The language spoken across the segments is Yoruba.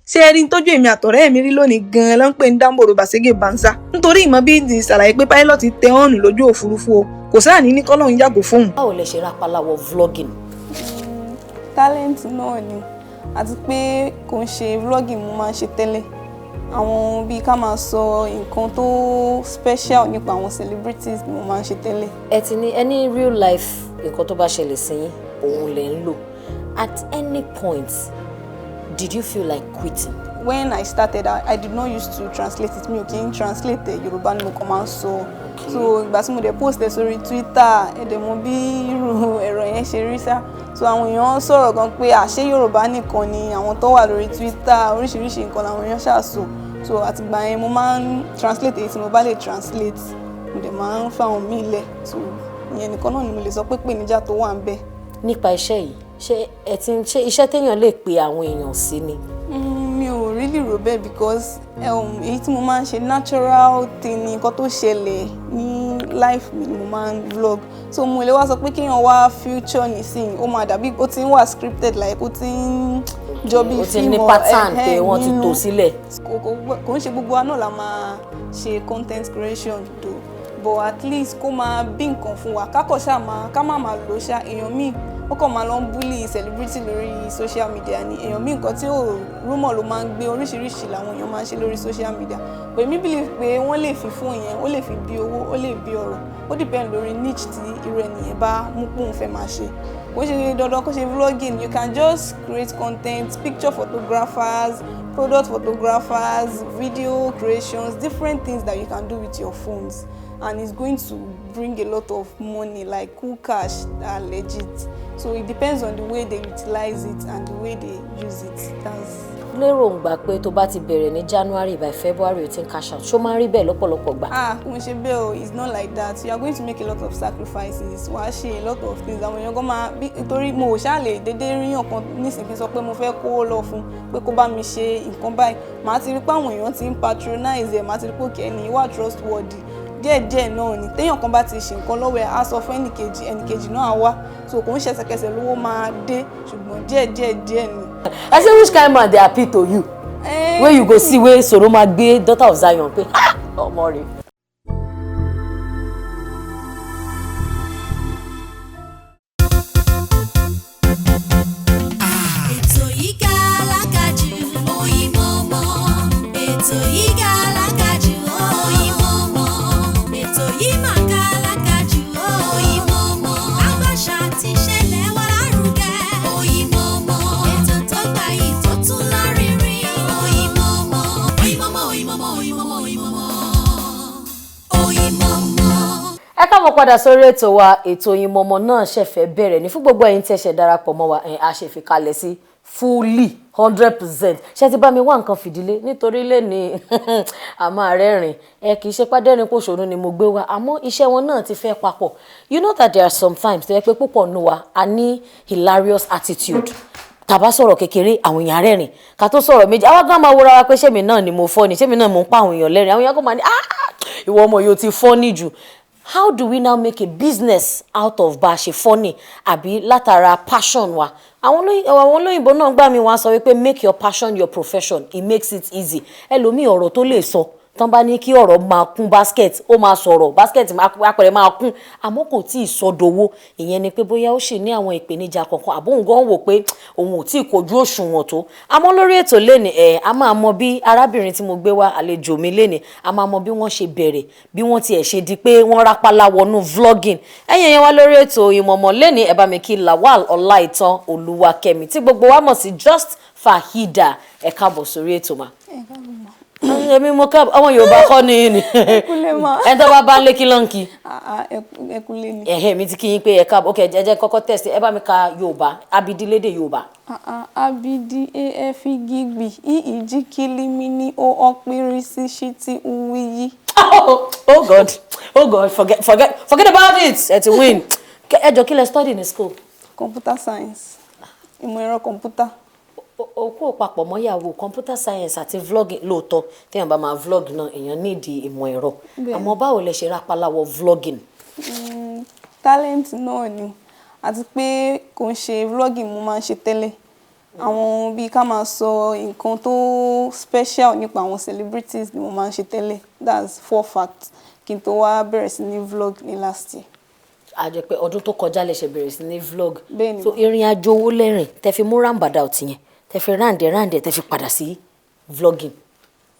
Ṣé ẹ rí n tójú èmi àtọ̀rẹ́ mi rí lónìí gan-an ló ń pè ní dáńbòrò bàṣẹ́gẹ̀ bàǹsà, nítorí ìmọ̀ bí ti ṣàlàyé pé pilot tẹ horn lójú òfurufú o, kò sáà ní ní kọ́lọ́hún yàgò fóun. Báwo lẹ ṣe rápálá wọ vlogging? Talent náà ni, àti pé kò ń ṣe vlogging mo máa ń ṣe tẹ́lẹ̀. Àwọn bíi ká máa sọ nǹkan tó special nípa àwọn celebrities ni mo máa ń ṣe tẹ́lẹ̀. Ẹ ti ní any real life nǹkan tó bá ṣẹlẹ̀ sí yín, òun lẹ ń lò. At any point, did you feel like quitting? When I started, I did not used to translate it. Mi ò kí ń translate ẹ̀, Yorùbá ni mo kàn máa ń sọ. So ìgbà tí mo dẹ̀ post ẹ̀ sórí Twitter, ẹ dẹ̀ mọ̀ bí irú ẹ̀rọ yẹn ṣe rí sá. So àwọn èèyàn sọ̀rọ̀ gan pé àṣé Yorùbá nìkan ni àwọn tó wà lórí Twitter, oríṣiríṣi nǹkan làwọn èèyàn ṣàṣọ. So àtìgbà yẹn, mo máa ń translate èyí tí mo bá lè translate, mo dẹ̀ máa ń fáwọn míì lẹ̀. So ìyẹn nìkan náà ni mo lè sọ pé ìpèníjà tó wà ń bẹ̀. Nípa iṣẹ́ yìí, ṣé ẹ ti ń ṣe iṣẹ́ téèyàn lè pe àwọn èèyàn sí ni? Mi ò really rò bẹ́ẹ̀, because èyí tí mo máa ń ṣe, natural thing ni. Nǹkan tó ṣẹlẹ̀ ní life mi ni mo máa ń vlog. So mo lè wá sọ pé kéèyàn wá future nísìnyí, ó máa dàbí ó ti ń wà scripted, like ó ti ń jọ bí Ó ti ní fíìmù pattern pé ẹ̀hẹ́n, wọ́n ti nínú. tò sílẹ̀. Kò ń ṣe gbogbo wa náà la máa ṣe content creation though, but at least kó máa bí nǹkan fún wa, kákọ̀ ṣáà máa ká má máa lò ṣá. Èèyàn míì, ó kàn máa lọ ń bully celebrity lórí social media ni. Èèyàn míì, nǹkan tí ò rumour ló máa ń gbé. Oríṣiríṣi làwọn èèyàn máa ń ṣe lórí social media, but èmi believe pé wọ́n lè fi fóònù yẹn, ó lè fi bí owó, ó lè bí ọrọ̀. Ó depend lórí niche tí irú ẹnìyẹn bá mú pòun fẹ́ máa ṣe. Kò ṣe dandan kó ṣe vlogging. You can just create content, picture photographers, product photographers, video creations, different things that you can do with your phones, and it's going to bring a lot of money, like cool cash that are legit. So it depends on the way they utilize it and the way they use it. That's Lérògbà pé tó bá ti bẹ̀rẹ̀ ní January, by February o ti ń cash out, ṣó máa ń rí bẹ́ẹ̀ lọ́pọ̀lọpọ̀ gbà? Ah, kò ń ṣe bẹ́ẹ̀ o. It's not like that. You are going to make a lot of sacrifices. Wàá ṣe a lot of things. Àwọn èèyàn gan máa bí torí mo ò ṣáà lè dédé ríyàn kan nísìnyí kí n sọ pé mo fẹ́ kówó lọ fún pé kó bá mi ṣe nǹkan báyìí. Màá ti rí pé àwọn èèyàn ti ń patronize ẹ̀, màá ti rí pé òkè ẹni wà trustworthy. Díẹ̀díẹ̀ náà ni. Téèyàn kan bá ti ṣe nǹkan lọ́wọ́ ẹ̀, á sọ fún ẹnìkejì, ẹnìkejì náà á wá. So kò ń ṣe ẹsẹ̀kẹsẹ̀ lówó máa dé, ṣùgbọ́n díẹ̀díẹ̀ díẹ̀ ni. I say, which kind man dey appeal to you wey you go see wey Soro máa gbé Daughter of Zion pé, "Ah, ọmọ rẹ̀"? Ètò yìí ga alágàjù, Oyinmomo. Ètò yìí ga alágàjù, Oyinmomo. Ètò yìí mà ga alágàjù, Oyinmomo. Àgbàṣà ti ṣẹlẹ̀ wá lárugẹ, Oyinmomo. Ètò tó gbayì tó tún lárinrin, Oyinmomo. Oyinmomo, Oyinmomo, Oyinmomo, Oyinmomo. Oyinmomo. Ẹ káàbọ̀ padà sórí ètò wa, ètò Oyinmomo náà ṣẹ̀fẹ̀ bẹ̀rẹ̀ ní. Fún gbogbo ẹ̀yin tí ẹ ṣẹ̀ darapọ̀ mọ́ wa, ẹ̀ a ṣe fi kalẹ̀ sí fully 100%. Ṣé ti bá mi wá nǹkan fìdílé? Nítorí lè ní a máa rẹ́rìn ẹ, kì í ṣe pádẹ́rìn pòṣónú ni mo gbé wá, àmọ́ iṣẹ́ wọn náà ti fẹ́ papọ̀. You know that there are sometimes tó yẹ pé púpọ̀ nù wa a ní hilarious attitude. Tàbá sọ̀rọ̀ kékeré, àwọn èèyàn rẹ́rìn. Ká tó sọ̀rọ̀ méjì, àwa gan máa wúra wa pé ṣémi náà ni mo fọ́ ni, ṣémi náà mo ń pa àwọn èèyàn lẹ́rìn? Àwọn èèyàn kò máa ní, "Ah, ìwọ ọmọ yìí, o ti fọ́ ní jù." How do we now make a business out of bá a ṣe funny àbí látara passion wa? Àwọn olóyìnbó náà gbà mí, wá sọ wípé make your passion your profession, it makes it easy. Ẹlòmíì, ọ̀rọ̀ tó lè sọ, tán bá ní kí ọ̀rọ̀ máa kún basket, ó máa sọ̀rọ̀, basket apẹ̀rẹ̀ máa kún, àmọ́ kò tí ì sọdowó. Ìyẹn ni pé bóyá ó sì ní àwọn ìpèníjà kankan, àbóhùn gan wò pé òun ò tí ì kojú òṣùwọ̀n tó. Àmọ́ lórí ètò lẹ́nì ẹ̀, a máa mọ bí arábìnrin tí mo gbé wá, àlejò mi lẹ́nì, a máa mọ bí wọ́n ṣe bẹ̀rẹ̀, bí wọ́n tiẹ̀ ṣe di pé wọ́n rápálá wọnú vlogging. Ẹ̀yìn yẹn wá lórí ètò Oyinmomo lẹ́nì, ẹ bá mi kí Lawal Ọláìtàn Olúwakẹ́mi, tí gbogbo wa mọ̀ sí Just Fahida. Ẹ káàbọ̀ sórí ètò mà. Ẹ káàbọ̀ mà. Èmi mo káàbọ̀. Ọmọ Yorùbá kọ́ ni ni. Kúlé mà. Ẹni tó bá bá ń lé, kí ló ń kí? Ah, ah, ẹ kúlé ni. Ẹ̀hẹ́ mi ti kí yín pé ẹ káàbọ̀. Ok, ẹ jẹ́ kọ́kọ́ test. Ẹ bá mi ka Yorùbá abidi lédè Yorùbá. Ah, ah, abidi a f g b i i j k l m n o ọ p r s ṣ t u v y. Oh, oh God, oh God, forget, forget, forget about it. Ẹ ti win. Ẹ jọ, kí lẹ study ní school? Computer science, ìmọ̀ ẹ̀rọ kọ̀ǹpútà. Òkú ò papọ̀ mọ́ ìyàwó computer science àti vlogging. Lóòótọ́, téèyàn bá máa vlog náà, èèyàn nídìí ìmọ̀ ẹ̀rọ. Àmọ́ báwo lẹ ṣe rápálá wọ vlogging? Talent náà ni, àti pé kò ń ṣe vlogging mo máa ń ṣe tẹ́lẹ̀. Àwọn bíi ká máa sọ nǹkan tó special nípa àwọn celebrities ni mo máa ń ṣe tẹ́lẹ̀. That's four facts, kí n tó wá bẹ̀rẹ̀ sí ní vlog ní last year. A jẹ́ pé ọdún tó kọjá lẹ ṣe bẹ̀rẹ̀ sí ní vlog. Bẹ́ẹ̀ni. So ìrìn àjò owó lẹ́rìn tẹ fi mú roundabout yẹn, tẹ fi round round, tẹ fi padà sí vlogging?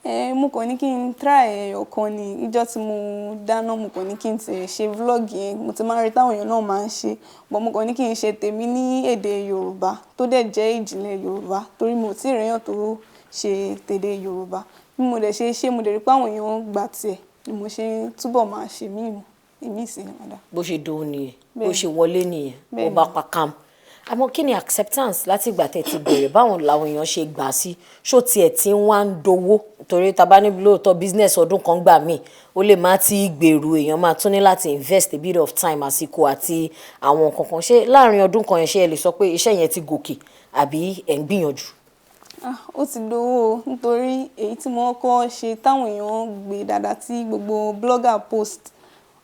Ẹ mo kàn ní kí n try ẹyọ kan ní ìjọ́ tí mo dáná. Mo kàn ní kí n tiẹ̀ ṣe vlog yẹn. Mo ti máa ń rí táwọn èèyàn náà máa ń ṣe, but mo kàn ní kí n ṣe tèmi ní èdè Yorùbá tó dẹ̀ jẹ́ ìjìnlẹ̀ Yorùbá, torí mo ò tí ì ríyàn tó ṣe tèdè Yorùbá. Bí mo dẹ̀ ṣe ṣe, mo dẹ̀ rí pé àwọn èèyàn gbà tiẹ̀ ni mo ṣe ń túbọ̀ máa ṣe mí ìmí sí padà. Bó ṣe dòun nìyẹn, bó Bẹ́ẹ̀ni. ṣe wọlé nìyẹn, ó Bẹ́ẹ̀ni. bá pa kam. Àmọ́ kí ni acceptance láti ìgbà tẹ́ ti bẹ̀rẹ̀? Báwọn làwọn èèyàn ṣe gbà sí? Ṣó tiẹ̀ tí ń wá ń dowó? Torí tá bá ní lóòótọ́, business ọdún kan gbà míì, ó lè má ti gbèrú, èèyàn máa tún ní láti invest a bit of time, àsìkò àti àwọn nǹkan kan. Ṣé láàrin ọdún kan yẹn, ṣé ẹ lè sọ pé iṣẹ́ yẹn ti gòkè àbí ẹ̀ ń gbìyànjú? Ah, ó ti dowó o, nítorí èyí tí mo kọ́kọ́ ṣe táwọn èèyàn gbé dáadáa, tí gbogbo blogger post,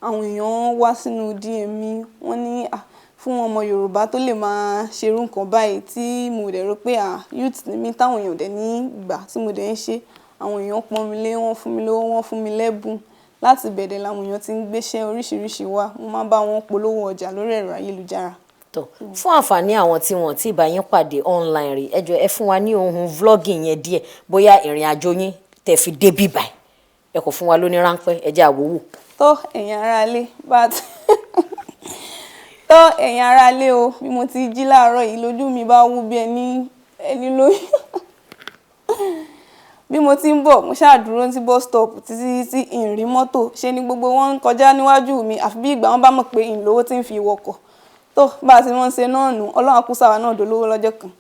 àwọn èèyàn wá sínú DM mi, wọ́n ní, ah, fún ọmọ Yorùbá tó lè máa ṣerú nǹkan báyìí, tí mo dẹ̀ rò pé, ah, youth ni mí, táwọn èèyàn dẹ̀ ní gbà tí mo dẹ̀ ń ṣe. Àwọn èèyàn pọ́n mi lé, wọ́n fún mi lówó, wọ́n fún mi lẹ́bùn. Láti bẹ̀rẹ̀ làwọn èèyàn ti ń gbéṣẹ́ oríṣiríṣi wá. Mo máa ń bá wọn polówó ọjà lórí ẹ̀rọ ayélujára. Tó fún àǹfààní àwọn tí wọ́n ti bá yín pàdé online rí, ẹ jọ̀ọ́, ẹ fún wa ní ohun vlogging yẹn díẹ̀, bóyá ìrìn àjò yín tẹ́ fi débí báyìí. Ẹ kò fún wa lóní ráńpẹ́, ẹ jẹ́ àwòwò. Tó, ẹ̀yin aráalé, bá ti tó, ẹ̀yin aráalé o, bí mo ti jí láàárọ̀ yìí, lójú mi bá wú bí ẹni ẹni lóyún. Bí mo ti ń bọ̀, mo ṣáà dúró sí bus stop títí tí ìrìn mọ́tò ṣe ni gbogbo wọn ń kọjá níwájú mi, àfi bí ìgbà wọn bá mọ̀ pé ìlówó tí ń fi wọkọ̀. Tó bá a ti wọ́n ń ṣe náà nù, Ọlọ́run á kú sáwa náà dolówó lọ́jọ́ kan.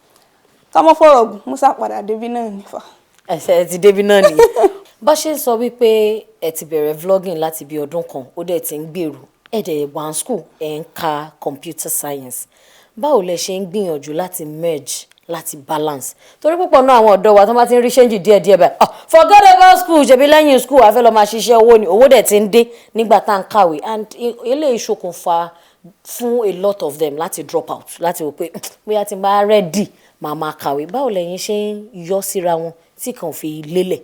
Ká mọ́ fọ̀rọ̀ gùn, mo sá padà débí náà nífà. Ẹsẹ̀ ti débi náà nìyẹn. Bá ṣe ń sọ wípé ẹ ti bẹ̀rẹ̀ vlogging láti bí ọdún kan, ó dẹ̀ ti ń gbèrú, ẹ dẹ̀ wà ní school, ẹ̀ ń ka computer science, báwo lẹ ṣe ń gbìyànjú láti merge, láti balance? Torí púpọ̀ náà àwọn ọ̀dọ́ wa tó bá ti ń rí change díẹ̀díẹ̀ báyìí, oh, forget about school, ṣebí lẹ́yìn school a fẹ́ lọ máa ṣiṣẹ́ owó ni, owó dẹ̀ ti ń dé nígbà tá à ń kàwé, and eléyìí ṣokùnfà fún a lot of them láti drop out, láti wò pé bóyá tí n bá ready, màá máa kàwé. Báwo lẹ̀yin ṣe ń yọ síra wọn tí kàn fi lélẹ̀?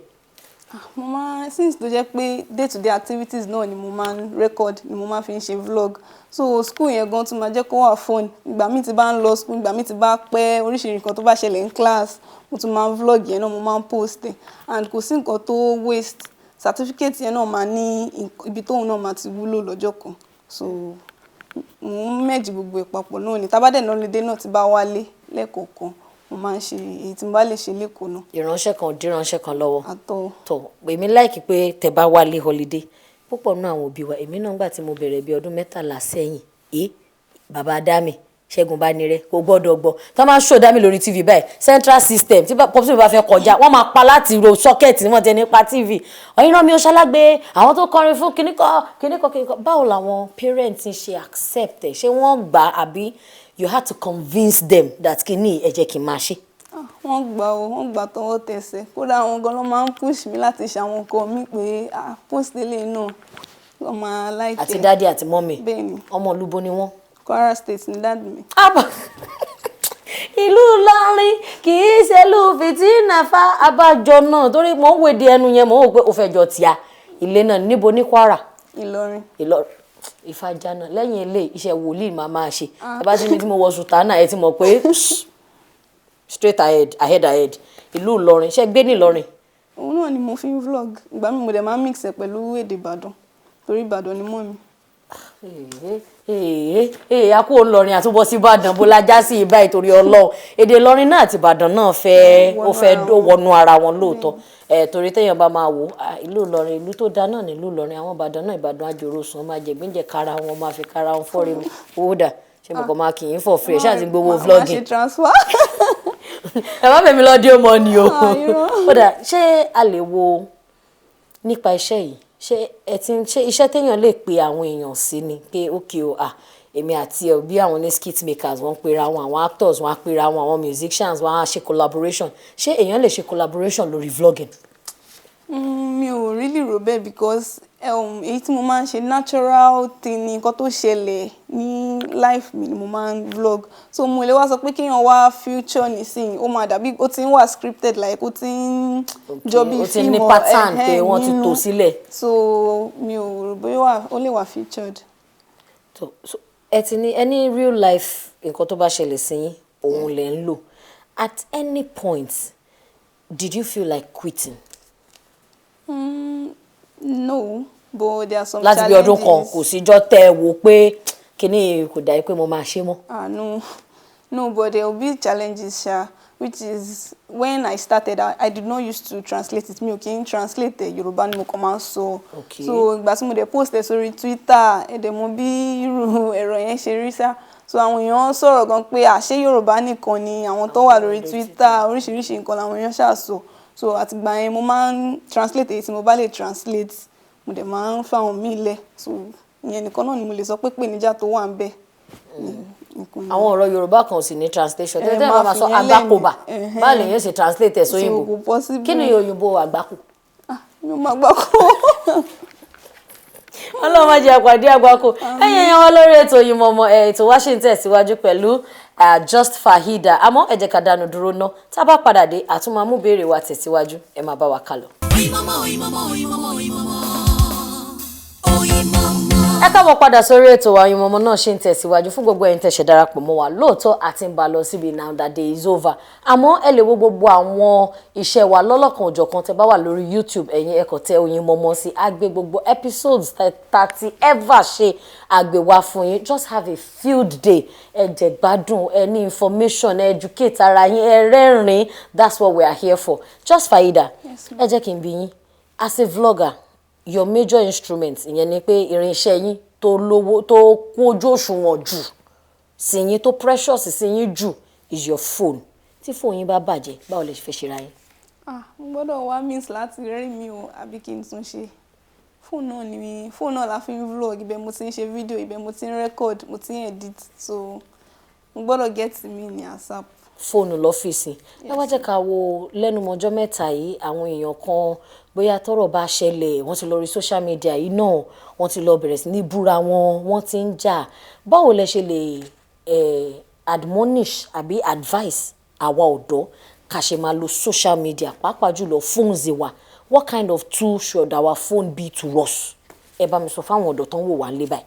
Mo máa, since tó jẹ́ pé day to day activities náà ni mo máa ń record, ni mo máa fi ń ṣe vlog, so school yẹn gan tún máa jẹ́ kó wà fun. Ìgbà míì tí bá ń lọ school, ìgbà míì tí bá pẹ́, oríṣiríṣi nǹkan tó bá ṣẹlẹ̀ ní class, mo tún máa ń vlog yẹn náà, mo máa ń post ẹ̀, and kò sí nǹkan tó waste. Certificate yẹn náà máa ní ibi tóun náà máa ti wúlò lọ́jọ́ kan. So mo ń merge gbogbo ẹ̀ papọ̀ náà ni. Tá bá dẹ̀ ní holiday náà, tí bá wálé lẹ́ẹ̀kọ̀ọ̀kan, mo máa ń ṣe èyí tí mo bá lè ṣe lẹ́kọ̀ọ́ náà. Ìránṣẹ́ kan ò dín ìránṣẹ́ kan lọ́wọ́. Àtọ̀. Tọ, èmi like pé tẹ́ bá wálé holiday. Púpọ̀ nínú àwọn òbí wa, èmi náà gbà tí mo bẹ̀rẹ̀ bí ọdún 13 sẹ́yìn, bàbá Dami Ṣẹ́gun Bánirẹ́ kò gbọ́dọ̀ gbọ́ tá máa ń ṣò Dami lórí TV báyìí, central system, tí popsi mi bá fẹ́ kọjá, wọ́n máa pa láti ro socket ní wọ́n ti nípa TV ọ̀yìn mi ò ṣalágbé àwọn tó kọrin fún kíníkọ́ kíníkọ́ kíníkọ́. Báwo làwọn parents ń ṣe accept ẹ̀? Ṣé wọ́n gbà àbí you had to convince them that kíní ẹ jẹ́ kí n máa ṣe? Ah, wọ́n gbà ó, wọ́n gbà tọwọ́ tẹsẹ̀. Kódà àwọn gan ló máa ń push mi láti ṣe àwọn nǹkan mi pé, ah, post eléyìí náà, wọ́n máa like Àti ẹ̀. Daddy àti mummy? Bẹ́ẹ̀ni. Ọmọ olúbo ni wọ́n? Kwara State ni daddy mi. Àbá ìlú Ìlọrin kì í ṣe ìlú fìtínà fa abájọ náà, torí mò ń wèdí ẹnu yẹn, mò ń wò pé ó fẹ́ jọ tíya ilé náà. Níbo ní Kwara? Ìlọrin. Ìlọrin ìfàjànà. Lẹ́yìn ilé iṣẹ́ wòlíì máa máa ṣe. Ẹ bá ti ní tí mo wọ sùtánà, ẹ ti mọ̀ pé straight ahead, ahead, ahead. Ìlú Ìlọrin, ṣé gbé ní Ìlọrin? Òun náà ni mo fi ń vlog. Ìgbà mi mo dẹ̀ máa ń mix ẹ̀ pẹ̀lú èdè Ìbàdàn, torí Ìbàdàn ni mummy. Ee ee, a kú Ìlọrin àtúbọ̀ sí Ìbàdàn, bó la já sí ibà ìtorí Ọlọ́run. Èdè Ìlọrin náà àti Ìbàdàn náà fẹ́ ó fẹ́ wọnú ara wọn lóòótọ́ ẹ, torí téèyàn bá máa wò, ìlú Ìlọrin, ìlú tó dáa náà nílùú Ìlọrin. Àwọn Ìbàdàn náà, Ìbàdàn àjòrò sùn, máa jẹ̀gbín kára wọn, máa fi kára wọn fọ́rí mu. Owó dà? Ṣé mo kàn máa kì í for free? Ẹ ṣáà ti gbowó vlogging. Máa ṣe transfer. Ẹ má fẹ̀mí lọ́ọ́ dé ọmọ ni o. Ó dà, ṣé a lè wo nípa iṣẹ́ yìí, ṣé ẹ ti ń ṣe iṣẹ́ téèyàn lè pe àwọn èèyàn sí ni pé okay o, ah, èmi àti ẹ, bí àwọn ní skit makers wọ́n ń pera wọn, àwọn actors wọ́n á pera wọn, àwọn musicians wọ́n á ṣe collaboration, ṣé èèyàn lè ṣe collaboration lórí vlogging? Mi ò really rò bẹ́ẹ̀ because Èyí tí mo máa ń ṣe, natural thing ni, nǹkan tó ṣẹlẹ̀ ní life mi ni mo máa ń vlog. So mo lè wá sọ pé kéèyàn wá feature nísìnyí, ó máa dàbí ó ti ń wà scripted, like ó ti ń jọ bí Ó ti ní fíìmù pattern pé ẹhẹ́n, wọ́n ti tò nínú. sílẹ̀. So mi ò rò bóyá ó lè wà featured. So ẹ ti ní any real life nǹkan tó bá ṣẹlẹ̀ sí yín, òun lẹ̀ ń lò. At any point, did you feel like quitting? No, but there are some Láti bí ọdún kan, challenges. kò síjọ́ tẹ́ ẹ wò pé kíní kò dà pé mo máa ṣe mọ́? Ah, no, but there will be challenges, sha, which is when I started, I did not used to translate it. Mi ò kí ń translate ẹ̀, Yorùbá ni mo kàn máa ń sọ. So ìgbà tí mo dẹ̀ post ẹ̀ sórí Twitter, ẹ dẹ̀ mọ̀ bí irú ẹ̀rọ yẹn ṣe rí sá. So àwọn èèyàn sọ̀rọ̀ gan pé àṣé Yorùbá nìkan ni àwọn tó wà lórí Twitter, oríṣiríṣi nǹkan làwọn èèyàn ṣáà sọ. So àtìgbà yẹn, mo máa ń translate èyí tí mo bá lè translate. Mo dẹ̀ máa ń fáwọn míì lẹ̀. So ìyẹn nìkan náà ni mo lè sọ pé ìpèníjà tó wà ńbẹ̀. Àwọn ọ̀rọ̀ Yorùbá kan ò sì ní translation. Ẹ Tẹ́tẹ́ máa bá máa sọ fi yẹn lẹ̀ ní. àgbákòbà, Ẹhẹ́n. báwo lèyàn ṣe translate ẹ̀ sóyìnbó? So kò possible. Kí ni òyìnbó àgbákò? Ah, mi ò máa gbáko. Ọlọ́run má jẹ́ àpàdé àgbákò. Ẹ̀yin èèyàn wa lórí ètò Oyinmomo, ẹ̀ ètò wa ṣì ń tẹ̀síwájú pẹ̀lú Just Fahida. Àmọ́ ẹ jẹ́ ká dánu dúró ná. Tá a bá padà dé, a tún máa mú béèrè wa tẹ̀síwájú. Ẹ máa bá wa kálọ. Oyinmomo, Oyinmomo, Oyinmomo, Oyinmomo. Oyinmomo. Ẹ káàbọ̀ padà sórí ètò wa. Oyinmomo náà ṣì ń tẹ̀síwájú. Fún gbogbo ẹ̀yin tẹ̀sẹ̀ darapọ̀ mọ́ wa, lóòótọ́ àti ń bá lọ síbi now that day is over, àmọ́ ẹ lè wo gbogbo àwọn iṣẹ́ wa lọ́lọ́kan òjọ̀kan. Tẹ́ bá wà lórí YouTube, ẹ̀yin ẹ kàn tẹ Oyinmomo sí, á gbé gbogbo episodes tá ti ever ṣe àgbè wá fún yín. Just have a field day, ẹ jẹ gbádùn, ẹ ní information, ẹ educate ara yín, ẹ rẹ́rìn-ín. That's what we are here for. Just Fahida, ẹ jẹ́ kí n bi yín, as a vlogger, your major instrument, ìyẹn ni pé irinṣẹ́ yín tó lówó, tó kún ojú òṣùwọ̀n jù sí yín, tó precious sí yín jù, is your phone. Tí phone yín bá bàjẹ́, báwo lẹ ṣe fẹ́ ṣe ra yín? Ah, mo gbọ́dọ̀ wá means láti rí mi o, àbí kí n tún ṣe. Fóònù náà ni, fóònù náà la fi ń vlog. Ibẹ̀ mo ti ń ṣe fídíò, ibẹ̀ mo ti ń record, mo ti ń edit, so mo gbọ́dọ̀ get mi ní ASAP. Fóònù lọ́fíìsì. Ẹ wá jẹ́ ká wo lẹ́nu mọ́jọ́ mẹ́ta yìí, àwọn èèyàn kan, bóyá tọ́rọ̀ bá ṣẹlẹ̀, wọ́n ti lọ rí social media yìí náà, wọ́n ti lọ bẹ̀rẹ̀ sí ní búra wọn, wọ́n ti ń jà. Báwo lẹ ṣe lè admonish àbí advice àwa ọ̀dọ́ ká ṣe máa lo social media, pàápàá jùlọ phones wa? What kind of tool should our phone be to us? Ẹ bá mi sọ fáwọn ọ̀dọ́ tó ń wò wá nílé báyìí.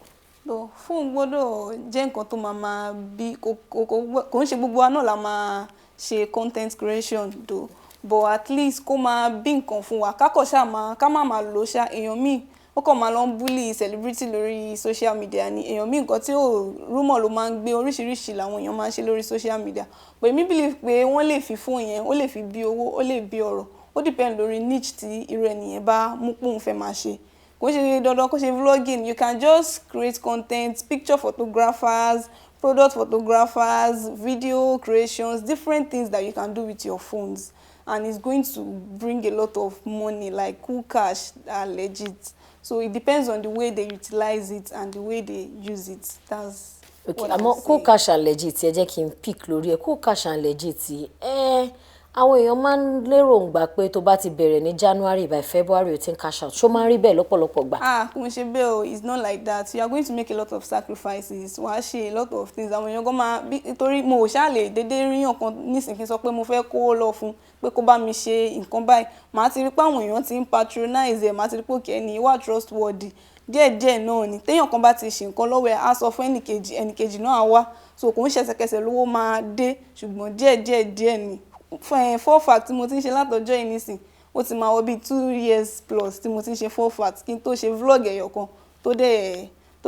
Lọ fóònù gbọ́dọ̀ jẹ́ nǹkan tó máa máa bí kò ń ṣe gbogbo wa náà la máa ṣe content creation though, but at least kó máa bí nǹkan fún wa, ká kọ̀ ṣáà máa ká má máa lò ṣá. Èèyàn míì, ó kàn máa lọ ń bully celebrity lórí social media ni. Èèyàn míì, nǹkan tí ò rumour ló máa ń gbé. Oríṣiríṣi làwọn èèyàn máa ń ṣe lórí social media, but èmi believe pé wọ́n lè fi fóònù yẹn, ó lè fi bí owó, ó lè bí ọ̀rọ̀. Ó depend lórí niche tí irú ẹnìyẹn bá mú pòun fẹ́ máa ṣe. Kò ṣe dandan kó ṣe vlogging. You can just create content, picture photographers, product photographers, video creations, different things that you can do with your phones, and it's going to bring a lot of money, like cool cash that are legit. So it depends on the way they utilize it and the way they use it. That's Okay. what I'm Àmọ́ cool saying. cash and legit, ẹ jẹ́ kí n pick lórí ẹ. Cool cash and legit, ẹ àwọn èèyàn máa ń lérò ń gbà pé tó bá ti bẹ̀rẹ̀ ní January, by February o ti ń cash out. Ṣó máa ń rí bẹ́ẹ̀ lọ́pọ̀lọpọ̀ gbà? Ah, kò ń ṣe bẹ́ẹ̀ o. It's not like that. You are going to make a lot of sacrifices. Wàá ṣe a lot of things. Àwọn èèyàn gan máa bí torí mo ò ṣáà lè dédé ríyàn kan nísìnyí kí n sọ pé mo fẹ́ kó lọ fún pé kó bá mi ṣe nǹkan báyìí. Màá ti rí pé àwọn èèyàn ti ń patronize ẹ̀, màá ti rí pé okay, ẹni yìí wà trustworthy. Díẹ̀díẹ̀ náà ni téèyàn kan bá ti ṣe nǹkan lọ́wọ́ ẹ̀, á sọ fún ẹnìkejì, ẹnìkejì náà á wá. So kò ń ṣe ẹsẹ̀kẹsẹ̀ lówó máa dé, ṣùgbọ́n díẹ̀díẹ̀ díẹ̀ ni. Fún ẹ, fun fact tí mo ti ń ṣe látọjọ́ yìí nísìn, ó ti máa wọ bíi 2 years plus tí mo ti ń ṣe fun fact kí n tó ṣe vlog ẹyọ kan tó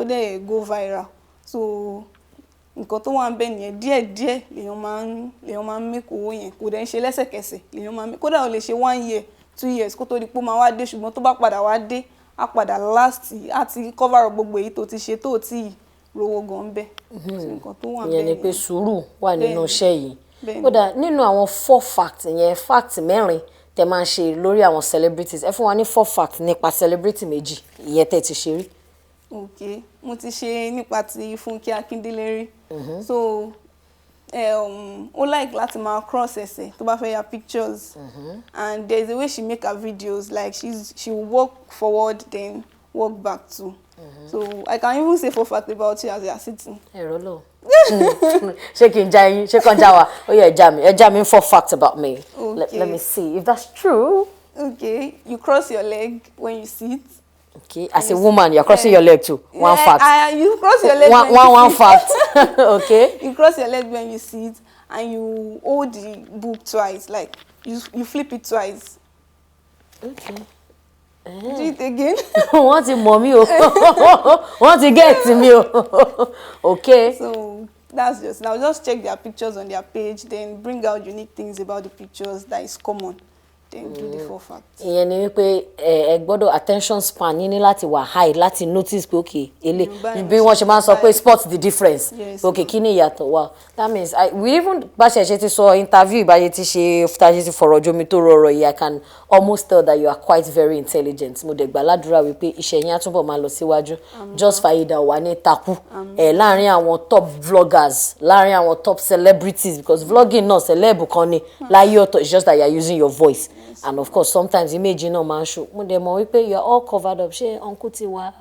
dẹ̀ go viral. So nǹkan tó wà ń bẹ̀ nìyẹn. Díẹ̀díẹ̀ lèèyàn máa ń make owó yẹn. Kò dẹ̀ ń ṣe lẹ́sẹ̀kẹsẹ̀ lèèyàn máa ń, kódà ó lè ṣe 1 year, 2 years kó tó di pé ó máa wá dé. Ṣùgbọ́n tó bá padà wá dé, á padà last, á ti cover up gbogbo èyí tó ti ṣe tó tí rówó gan bẹ́ẹ̀. So nǹkan tó wà ń Ìyẹn bẹ̀ ni pé nìyẹn. sùúrù wà nínú Bẹ́ẹ̀ni. iṣẹ́ yìí. Bẹ́ẹ̀ni. Ó dà, nínú àwọn four facts yẹn, fact mẹ́rin tẹ máa ń ṣe lórí àwọn celebrities, ẹ fún wa ní four facts nípa celebrity méjì ìyẹn tẹ́ ti ṣe rí. Ok, mo ti ṣe nípa ti Fúnkẹ́ Akíndélé rí. So ó like láti máa cross ẹsẹ̀ tó bá fẹ́ ya pictures, and there is a way she make her videos, like she will walk forward, then work back to. So I can even say four facts about you as you are sitting. Ẹ̀rọ lọ. Ṣé kí n já yín? Ṣé kàn já wa? Ó yẹ, ẹ já mi. Ẹ já mi four facts about me. Let Okay. me see if that's true. Okay, you cross your leg when you sit. Okay, as a woman, you're crossing your leg too. One Yeah, fact. you cross your leg One, when one, you one sit. fact. Okay. You cross your leg when you sit, and you hold the book twice, like you flip it twice. Okay. Do it again. Wọ́n ti mọ̀ mí o. Wọ́n ti get mi o. Okay. So that's just now. Just check their pictures on their page, then bring out unique things about the pictures that is common. Then do the four facts. Ìyẹn ni wípé ẹ gbọ́dọ̀ attention span yín ní láti wà high láti notice pé, okay, ele Yorùbá bí wọ́n ṣe máa ń sọ pé spot the difference. Yes. Okay, kí ni ìyàtọ̀? Wow, that means we even bá ṣe ṣe ti sọ interview, ìbáṣe ti ṣe tá a ṣe ti fọ̀rọ̀ jomi tó rọrọ̀ yìí, I can almost tell that you are quite very intelligent. Mo dẹ̀ gbà ládùúrà wípé iṣẹ́ yín á túbọ̀ máa lọ síwájú. Just Fayida wà ní takú ẹ láàrin àwọn top vloggers, láàrin àwọn top celebrities, because vlogging náà, celeb kan ni láyé ọ̀tọ̀. It's just that you are using your voice and of course sometimes image náà máa ń show. Mo dẹ̀ mọ̀ wípé you are all covered up. Ṣé uncle ti wà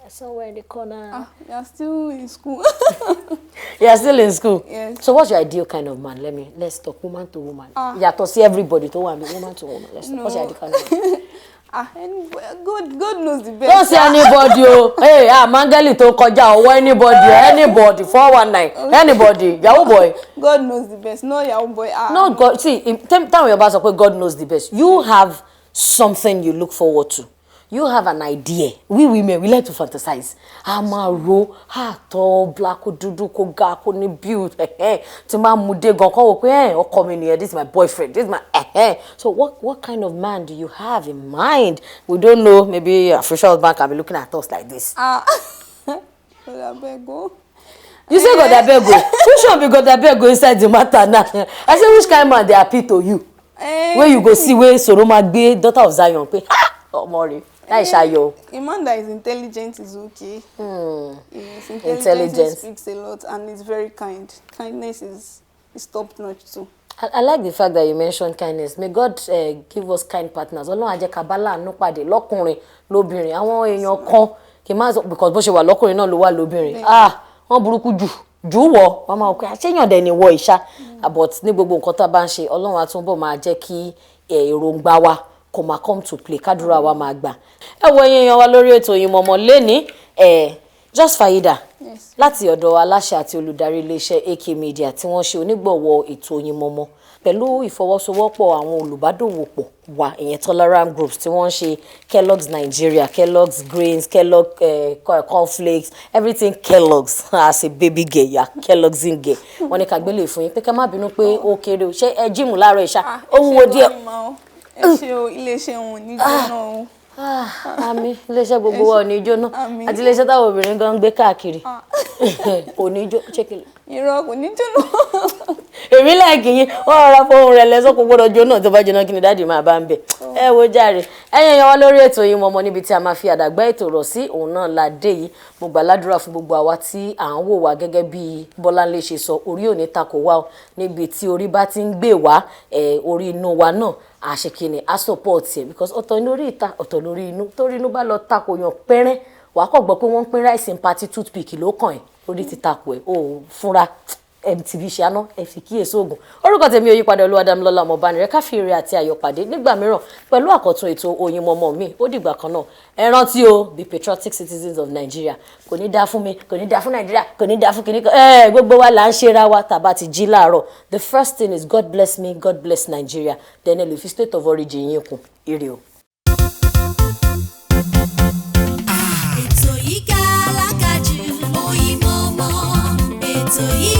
somewhere in the corner? Ah, you are still in school. You are still in school? Yes. So what's your ideal kind of man? Let's talk woman to woman. Ah. Yàtọ̀ sí everybody tó wà ní woman to woman, let's talk. What's your ideal kind of man? Ah, anyway, God knows the best. Don't say anybody o. Hey, ah, mangeli tó kọjá ọwọ́ anybody, anybody 419, anybody, yahoo boy. God knows the best. No yahoo boy. Ah. No, God, see, táwọn èèyàn bá sọ pé God knows the best, you have something you look forward to. You have an idea. We women, we like to fantasize. A máa ro àtọ̀ black, kó dúdú, kó ga, kó ní build, tí máa mú dé gan kọ́ wò pé ọkọ mi nìyẹn, this is my boyfriend, this is my. So what kind of man do you have in mind? We don't know. Maybe your future husband can be looking at us like this. Ah. God abeg o. You say God abeg o. Which one be God abeg o inside the matter now? I say, which kind man dey appeal to you? Eh, Wey you go see wey Soro máa gbé Daughter of Zion pé, "Ah, ọmọ rẹ̀ láì ṣayọ." A man that is intelligent is okay. Yes, intelligent, Intelligent. speaks a lot and is very kind. Kindness is top notch too. I like the fact that you mentioned kindness. May God give us kind partners. Ọlọ́run á jẹ́ ká bá láàánú pàdé lọ́kùnrin, lóbìnrin. Àwọn èèyàn kan kì í máa sọ, because bó ṣe wà lọ́kùnrin náà ló wà lóbìnrin. Ah, wọ́n burúkú jù jù wọ̀, wọ́n máa wọ pé àṣeyàn dẹ̀ ni wọ ìṣá. But ní gbogbo nǹkan tá a bá ń ṣe, Ọlọ́run á túbọ̀ máa jẹ́ kí èròǹgbà wa kó máa come to play, kádùrà wa máa gbà. Ẹ wo, ẹ̀yin èèyàn wa lórí ètò Oyinmomo lónìí, Just Fayida Yes. láti ọ̀dọ̀ aláṣẹ àti olùdarí iléeṣẹ́ AK Media tí wọ́n ṣe onígbọ̀wọ́ ètò Oyinmomo pẹ̀lú ìfọwọ́sowọ́pọ̀ àwọn olùbádòwòpọ̀ wa, ìyẹn Tolaram Groups tí wọ́n ń ṣe Kellogg's Nigeria, Kellogg's Grains, Kellogg cornflakes, everything Kellogg's. As a baby girl, ya Kellogg's in girl, wọ́n ní ká gbélé fún yín pé ká má bínú pé ó kéré o. Ṣé ẹ jíìmù láàárọ̀ ìṣá? Ah, Ó wúwo díẹ̀. Ẹ ṣé o, iléeṣẹ́ wọn ò ní jóná o. Ah, àmín. Iléeṣẹ́ gbogbo wa ò ní jóná. Àmín. Àti iléeṣẹ́ táwọn obìnrin gan ń gbé káàkiri kò ní jó. Ṣé kí n Irọ́, kò ní jóná. Èmi láìkì yín. Wọ́n rọra fohùn rẹ̀ lẹ́sọ́, kò gbọ́dọ̀ jóná. Tó bá jóná, kí ni daddy máa bá ń bẹ̀? Ẹ wo jàre, ẹ̀yin èèyàn wa lórí ètò Oyinmomo, níbi tí a máa fi àdàgbà ètò rọ̀ sí òun náà la dé yìí. Mo gbà ládùúrà fún gbogbo àwa tí à ń wò wá, gẹ́gẹ́ bí Bọ́láńlé ṣe sọ, orí ò ní takò wá o. Níbi tí orí bá ti ń gbè wá, orí inú wa náà àṣekìnì á support ẹ̀, because ọ̀tọ̀ ní orí ìta, ọ̀tọ̀ lórí inú. Torí inú bá lọ takò yàn pẹ́rẹ́, wàá kọ̀ gbọ́ pé wọ́n ń pín rice in party, toothpick ló kàn ẹ́, orí ti takò ẹ̀, o fúnra MTV ṣe aná ẹ fi kíyèsí oògùn. Orúkọ tèmi ò yípadà, Olúwadámilọ́lá Ọmọbánirẹ. Káfíìrì àti ayọ̀ pàdé nígbà mìíràn pẹ̀lú àkọ́tún ètò Oyinmomo mi. Ó dìgbà kan náà. Ẹ rántí o, be patriotic citizens of Nigeria. Kò ní dáa fún mi, kò ní dáa fún Nàìjíríà, kò ní dáa fún kìnìkan ẹ. Gbogbo wa là ń ṣera wa. Tàbá ti jí láàárọ̀, the first thing is "God bless me, God bless Nigeria." Then ẹ lè fi state of origin yín kún. Ire o. Ètò yìí ga alágàjù. Oyinmomo ètò yìí.